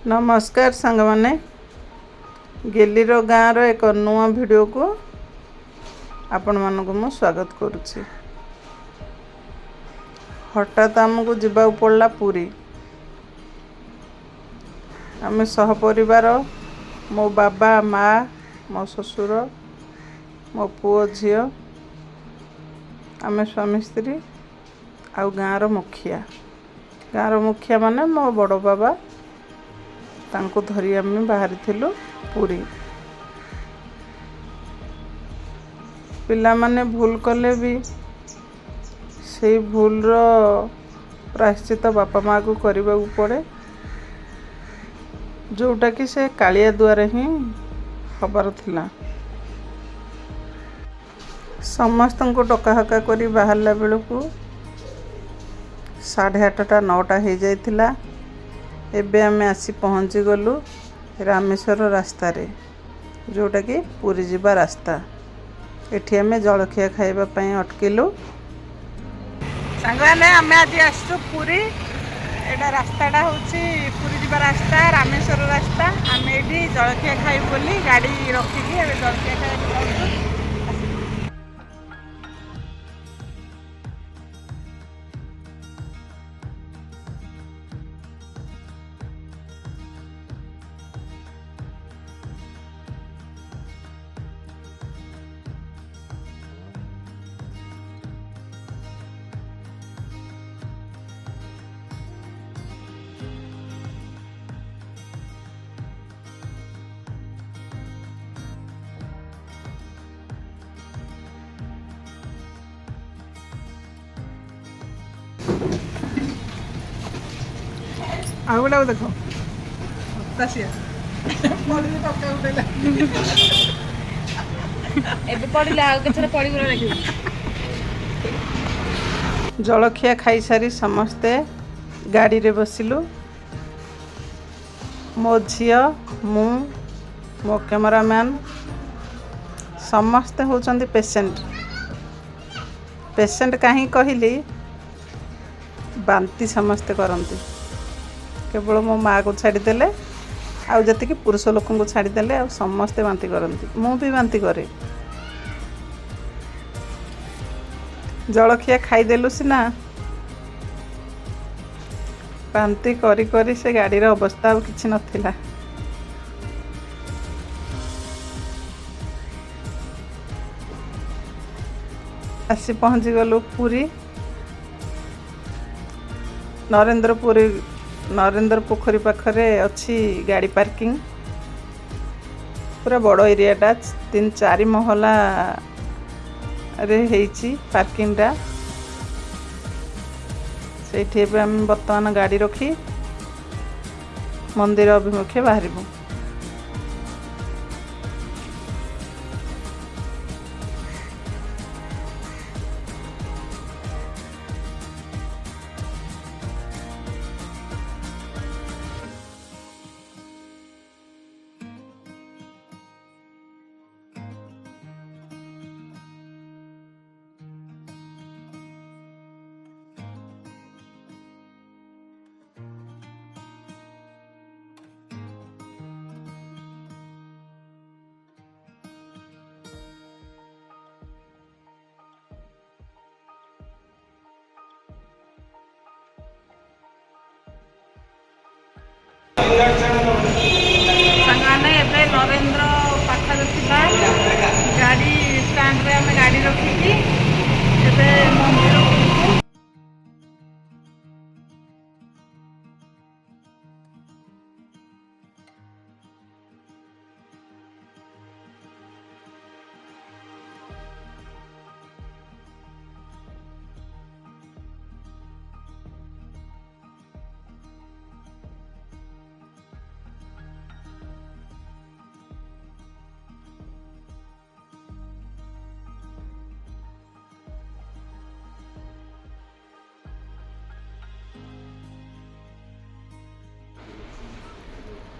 ନମସ୍କାର ସାଙ୍ଗମାନେ, ଗେଲିର ଗାଁର ଏକ ନୂଆ ଭିଡ଼ିଓକୁ ଆପଣମାନଙ୍କୁ ମୁଁ ସ୍ୱାଗତ କରୁଛି। ହଠାତ୍ ଆମକୁ ଯିବାକୁ ପଡ଼ିଲା ପୁରୀ। ଆମେ ସହପରିବାର, ମୋ ବାବା, ମା, ମୋ ଶ୍ୱଶୁର, ମୋ ପୁଅ, ଝିଅ, ଆମେ ସ୍ୱାମୀ ସ୍ତ୍ରୀ ଆଉ ଗାଁର ମୁଖିଆ। ଗାଁର ମୁଖିଆ ମାନେ ମୋ ବଡ଼ ବାବା, ତାଙ୍କୁ ଧରି ଆମେ ବାହାରିଥିଲୁ ପୁରୀ। ପିଲାମାନେ ଭୁଲ କଲେ ବି ସେଇ ଭୁଲର ପ୍ରାୟଶ୍ଚିତ ବାପା ମାଆକୁ କରିବାକୁ ପଡ଼େ, ଯେଉଁଟାକି ସେ କାଳିଆ ଦୁଆରେ ହିଁ ହେବାର ଥିଲା। ସମସ୍ତଙ୍କୁ ଡକାହକା କରି ବାହାରିଲା ବେଳକୁ 8:30, 9ଟା ହେଇଯାଇଥିଲା। ଏବେ ଆମେ ଆସି ପହଞ୍ଚିଗଲୁ ରାମେଶ୍ୱର ରାସ୍ତାରେ, ଯେଉଁଟାକି ପୁରୀ ଯିବା ରାସ୍ତା। ଏଠି ଆମେ ଜଳଖିଆ ଖାଇବା ପାଇଁ ଅଟକିଲୁ। ସାଙ୍ଗମାନେ, ଆମେ ଆଜି ଆସିଛୁ ପୁରୀ। ଏଇଟା ରାସ୍ତାଟା ହେଉଛି ପୁରୀ ଯିବା ରାସ୍ତା, ରାମେଶ୍ୱର ରାସ୍ତା। ଆମେ ଏଇଠି ଜଳଖିଆ ଖାଇବୁ ବୋଲି ଗାଡ଼ି ରଖିକି ଏବେ ଜଳଖିଆ ଖାଇବାକୁ ଯାଉଛୁ। ଆଉ ଗୋଟେ ଦେଖ, ହତାଶିଆ ପଡ଼ିଲେ ଟଙ୍କା ଉଠେଇଲା। ଏବେ ପଡ଼ିଲା, ଆଉ କେଥର ପଡ଼ିଗଲା ଦେଖିବୁ। ଜଳଖିଆ ଖାଇସାରି ସମସ୍ତେ ଗାଡ଼ିରେ ବସିଲୁ। ମୋ ଝିଅ, ମୁଁ, ମୋ କ୍ୟାମେରାମ୍ୟାନ୍ ସମସ୍ତେ ହେଉଛନ୍ତି ପେସେଣ୍ଟ। ପେସେଣ୍ଟ କାହିଁକି କହିଲି, ବାନ୍ତି ସମସ୍ତେ କରନ୍ତି, କେବଳ ମୋ ମାଆକୁ ଛାଡ଼ିଦେଲେ ଆଉ ଯେତିକି ପୁରୁଷ ଲୋକଙ୍କୁ ଛାଡ଼ିଦେଲେ ଆଉ ସମସ୍ତେ ବାନ୍ତି କରନ୍ତି। ମୁଁ ବି ବାନ୍ତି କରେ। ଜଳଖିଆ ଖାଇଦେଲୁ ସିନା, ବାନ୍ତି କରି କରି ସେ ଗାଡ଼ିର ଅବସ୍ଥା ଆଉ କିଛି ନଥିଲା। ଆସି ପହଞ୍ଚିଗଲୁ ପୁରୀ ନରେନ୍ଦ୍ରପୁରୀ। ନରେନ୍ଦ୍ର ପୋଖରୀ ପାଖରେ ଅଛି ଗାଡ଼ି ପାର୍କିଂ। ପୁରା ବଡ଼ ଏରିଆଟା, 3-4 ମହଲାରେ ହେଇଛି ପାର୍କିଂଟା। ସେଇଠି ଏବେ ଆମେ ବର୍ତ୍ତମାନ ଗାଡ଼ି ରଖି ମନ୍ଦିର ଅଭିମୁଖେ ବାହାରିବୁ। ସାଙ୍ଗମାନେ, ଏବେ ନରେନ୍ଦ୍ର ପାଖରେ ଥିବା ଗାଡ଼ି ଷ୍ଟାଣ୍ଡରେ ଆମେ ଗାଡ଼ି ରଖିକି ଏବେ ମନ୍ଦିରକୁ ଯିବୁ।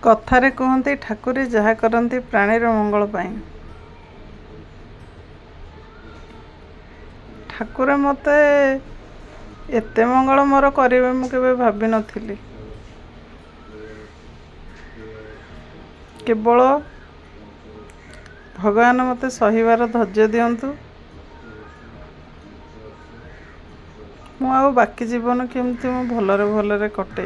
କଥାରେ କୁହନ୍ତି, ଠାକୁରେ ଯାହା କରନ୍ତି ପ୍ରାଣୀର ମଙ୍ଗଳ ପାଇଁ। ଠାକୁରେ ମୋତେ ଏତେ ମଙ୍ଗଳ ମୋର କରିବେ, ମୁଁ କେବେ ଭାବିନଥିଲି। କେବଳ ଭଗବାନ ମୋତେ ସହିବାର ଧୈର୍ଯ୍ୟ ଦିଅନ୍ତୁ। ମୁଁ ଆଉ ବାକି ଜୀବନ କେମିତି ମୁଁ ଭଲରେ ଭଲରେ କଟେ।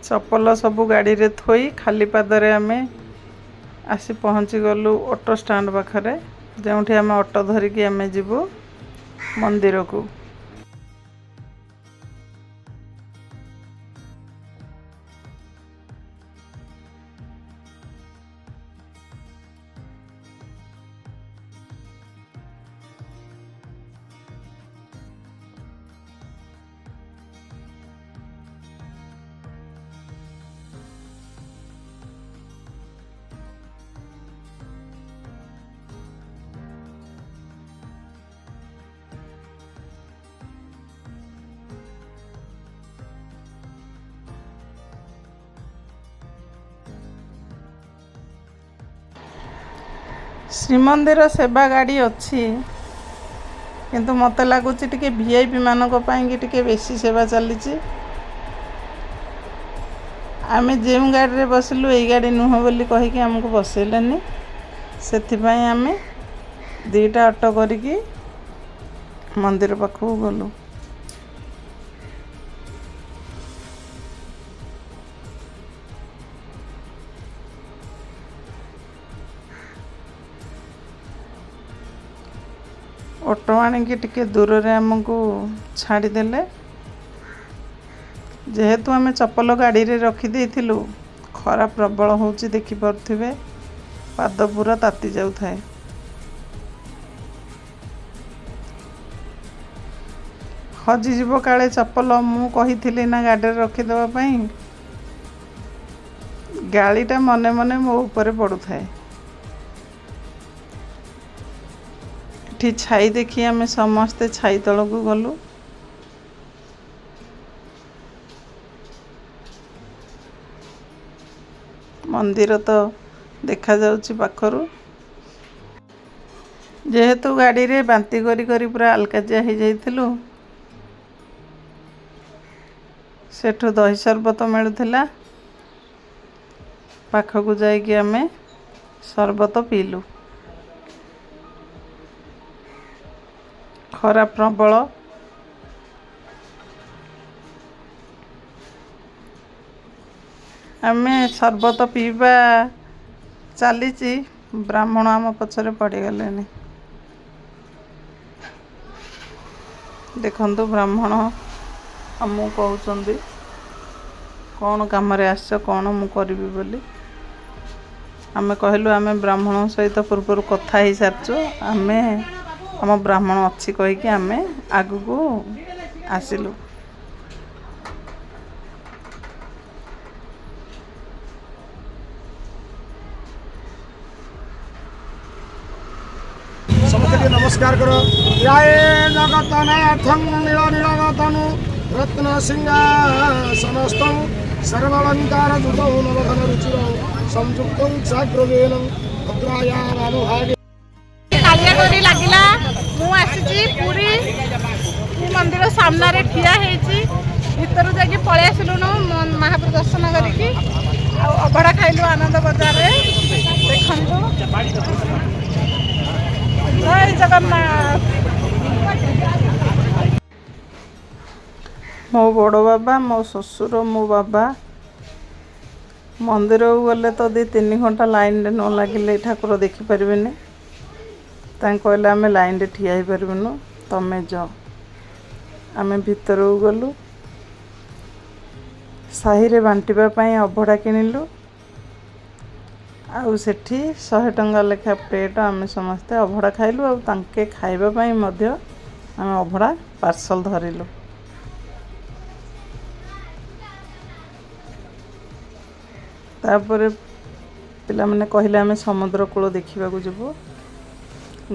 ଚପଲ ସବୁ ଗାଡ଼ିରେ ଥୋଇ ଖାଲି ପାଦରେ ଆମେ ଆସି ପହଞ୍ଚିଗଲୁ ଅଟୋ ଷ୍ଟାଣ୍ଡ ପାଖରେ, ଯେଉଁଠି ଆମେ ଅଟୋ ଧରିକି ଆମେ ଯିବୁ ମନ୍ଦିରକୁ। ଶ୍ରୀମନ୍ଦିର ସେବା ଗାଡ଼ି ଅଛି, କିନ୍ତୁ ମୋତେ ଲାଗୁଛି ଟିକେ ଭିଆଇପି ମାନଙ୍କ ପାଇଁକି ଟିକେ ବେଶୀ ସେବା ଚାଲିଛି। ଆମେ ଯେଉଁ ଗାଡ଼ିରେ ବସିଲୁ, ଏଇ ଗାଡ଼ି ନୁହଁ ବୋଲି କହିକି ଆମକୁ ବସେଇଲେନି। ସେଥିପାଇଁ ଆମେ 2ଟା ଅଟୋ କରିକି ମନ୍ଦିର ପାଖକୁ ଗଲୁ। ଅଟୋ ଆଣିକି ଟିକେ ଦୂରରେ ଆମକୁ ଛାଡ଼ିଦେଲେ। ଯେହେତୁ ଆମେ ଚପଲ ଗାଡ଼ିରେ ରଖିଦେଇଥିଲୁ, ଖରା ପ୍ରବଳ ହେଉଛି, ଦେଖିପାରୁଥିବେ, ପାଦ ପୁରା ତାତି ଯାଉଥାଏ। ହଜିଯିବ କାଳେ ଚପଲ, ମୁଁ କହିଥିଲି ନା ଗାଡ଼ିରେ ରଖିଦେବା ପାଇଁ। ଗାଳିଟା ମନେ ମନେ ମୋ ଉପରେ ପଡ଼ୁଥାଏ। ଏଠି ଛାଇ ଦେଖି ଆମେ ସମସ୍ତେ ଛାଇ ତଳକୁ ଗଲୁ। ମନ୍ଦିର ତ ଦେଖାଯାଉଛି ପାଖରୁ। ଯେହେତୁ ଗାଡ଼ିରେ ବାନ୍ତି କରି କରି ପୁରା ଆଲକାଜିଆ ହେଇଯାଇଥିଲୁ, ସେଠୁ ଦହି ସରବତ ମିଳୁଥିଲା। ପାଖକୁ ଯାଇକି ଆମେ ସରବତ ପିଇଲୁ। ଖରା ପ୍ରବଳ। ଆମେ ସରବତ ପିଇବା ଚାଲିଛି, ବ୍ରାହ୍ମଣ ଆମ ପଛରେ ପଡ଼ିଗଲେଣି। ଦେଖନ୍ତୁ, ବ୍ରାହ୍ମଣ ଆମକୁ କହୁଛନ୍ତି, କ'ଣ କାମରେ ଆସିଛ, କ'ଣ ମୁଁ କରିବି ବୋଲି। ଆମେ କହିଲୁ, ଆମେ ବ୍ରାହ୍ମଣ ସହିତ ପୂର୍ବରୁ କଥା ହେଇସାରିଛୁ, ଆମେ ଆମ ବ୍ରାହ୍ମଣ ଅଛି କହିକି ଆମେ ଆଗକୁ ଆସିଲୁ। ସମସ୍ତେ ଟିକେ ନମସ୍କାର କର। ଜୟ ଜଗତନାଥଂ ନୀଳ ନୀଳଗତନୁ ରତ୍ନ ସିଂହାସନସ୍ଥଂ ସର୍ବାଳଙ୍କାର ଯୁତౌ ନବଘନ ରୁଚିରౌ ସଂଯୁକ୍ତଂ ଚାଗ୍ରବେନଂ ଭଦ୍ରାୟା ବାମଭାଗେ। କାଳିଆ ଡୋରି ଲାଗିଲା, ମୁଁ ଆସିଛି ପୁରୀ ମନ୍ଦିର ସାମ୍ନାରେ ଠିଆ ହେଇଛି। ଭିତରୁ ଯାଇକି ପଳେଇ ଆସିଲୁଣୁ ମହାପ୍ରଭୁ ଦର୍ଶନ କରିକି, ଆଉ ଅବଢ଼ା ଖାଇଲୁ ଆନନ୍ଦ ବଜାରରେ। ଦେଖନ୍ତୁ, ଜୟ ଜଗନ୍ନାଥ। ମୋ ବଡ଼ ବାବା, ମୋ ଶ୍ୱଶୁର, ମୋ ବାବା ମନ୍ଦିରକୁ ଗଲେ ତ 2-3 ଘଣ୍ଟା ଲାଇନ୍ରେ ନ ଲାଗିଲେ ଠାକୁର ଦେଖିପାରିବେନି। ତାଙ୍କୁ କହିଲେ, ଆମେ ଲାଇନ୍ରେ ଠିଆ ହେଇପାରିବୁନୁ, ତମେ ଯାଅ। ଆମେ ଭିତରକୁ ଗଲୁ, ସାହିରେ ବାଣ୍ଟିବା ପାଇଁ ଅବଢ଼ା କିଣିଲୁ, ଆଉ ସେଠି 100 ଟଙ୍କା ଲେଖା ପ୍ଲେଟ୍ ଆମେ ସମସ୍ତେ ଅବଢ଼ା ଖାଇଲୁ, ଆଉ ତାଙ୍କେ ଖାଇବା ପାଇଁ ମଧ୍ୟ ଆମେ ଅବଢ଼ା ପାର୍ସଲ୍ ଧରିଲୁ। ତାପରେ ପିଲାମାନେ କହିଲେ, ଆମେ ସମୁଦ୍ର କୂଳ ଦେଖିବାକୁ ଯିବୁ।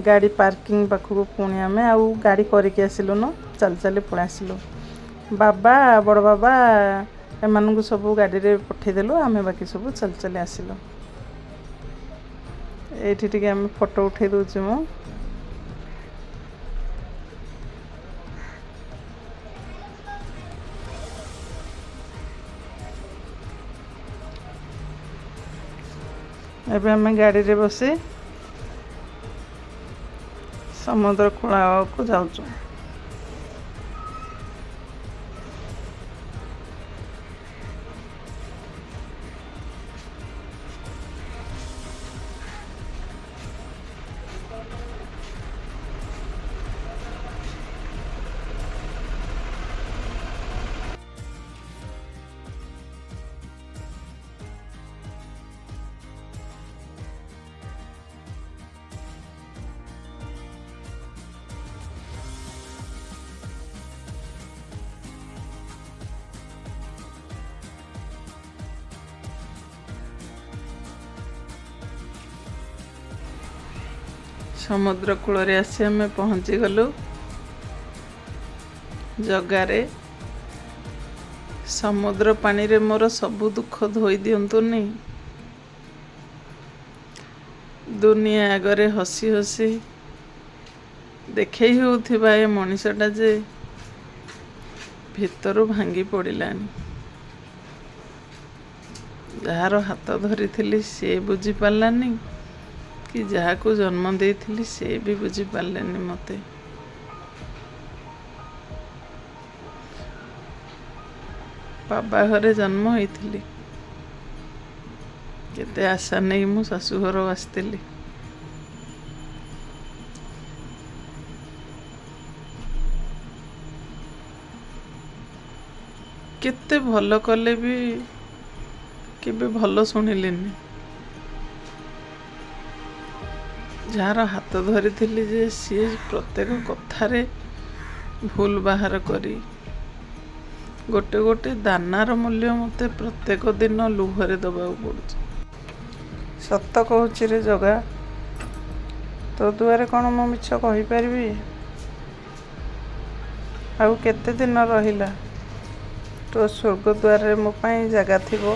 ଗାଡ଼ି ପାର୍କିଂ ପାଖକୁ ପୁଣି ଆମେ ଆଉ ଗାଡ଼ି କରିକି ଆସିଲୁନୁ, ଚାଲି ଚାଲି ପଳେଇ ଆସିଲୁ। ବାବା, ବଡ଼ ବାବା ଏମାନଙ୍କୁ ସବୁ ଗାଡ଼ିରେ ପଠେଇଦେଲୁ, ଆମେ ବାକି ସବୁ ଚାଲି ଚାଲି ଆସିଲୁ। ଏଇଠି ଟିକେ ଆମେ ଫଟୋ ଉଠେଇ ଦେଉଛି ମୁଁ। ଏବେ ଆମେ ଗାଡ଼ିରେ ବସି ସମୁଦ୍ର କୂଳକୁ ଯାଉଛୁ। ସମୁଦ୍ର କୂଳରେ ଆସି ଆମେ ପହଞ୍ଚିଗଲୁ ଜଗାରେ। ସମୁଦ୍ର ପାଣିରେ ମୋର ସବୁ ଦୁଃଖ ଧୋଇ ଦିଅନ୍ତୁନି। ଦୁନିଆ ଆଗରେ ହସି ହସି ଦେଖେଇ ହେଉଥିବା ଏ ମଣିଷଟା ଯେ ଭିତରୁ ଭାଙ୍ଗି ପଡ଼ିଲାଣି। ଯାହାର ହାତ ଧରିଥିଲି ସିଏ ବୁଝିପାରିଲାନି କି ଯାହାକୁ ଜନ୍ମ ଦେଇଥିଲି ସେ ବି ବୁଝିପାରିଲେନି ମୋତେ। ବାବା ଘରେ ଜନ୍ମ ହେଇଥିଲି, କେତେ ଆଶା ନେଇ ମୁଁ ଶାଶୁଘର ଆସିଥିଲି। କେତେ ଭଲ କଲେ ବି କେବେ ଭଲ ଶୁଣିଲିନି। ଯାହାର ହାତ ଧରିଥିଲି ଯେ ସିଏ ପ୍ରତ୍ୟେକ କଥାରେ ଭୁଲ ବାହାର କରି ଗୋଟେ ଗୋଟେ ଦାନାର ମୂଲ୍ୟ ମୋତେ ପ୍ରତ୍ୟେକ ଦିନ ଲୁହରେ ଦେବାକୁ ପଡ଼ୁଛି। ସତ କହୁଛି ରେ ଜଗା, ତୋ ଦୁଆରେ କ'ଣ ମୁଁ ମିଛ କହିପାରିବି? ଆଉ କେତେ ଦିନ ରହିଲା ତୋ ସ୍ୱର୍ଗ ଦ୍ୱାରରେ ମୋ ପାଇଁ ଜାଗା ଥିବ?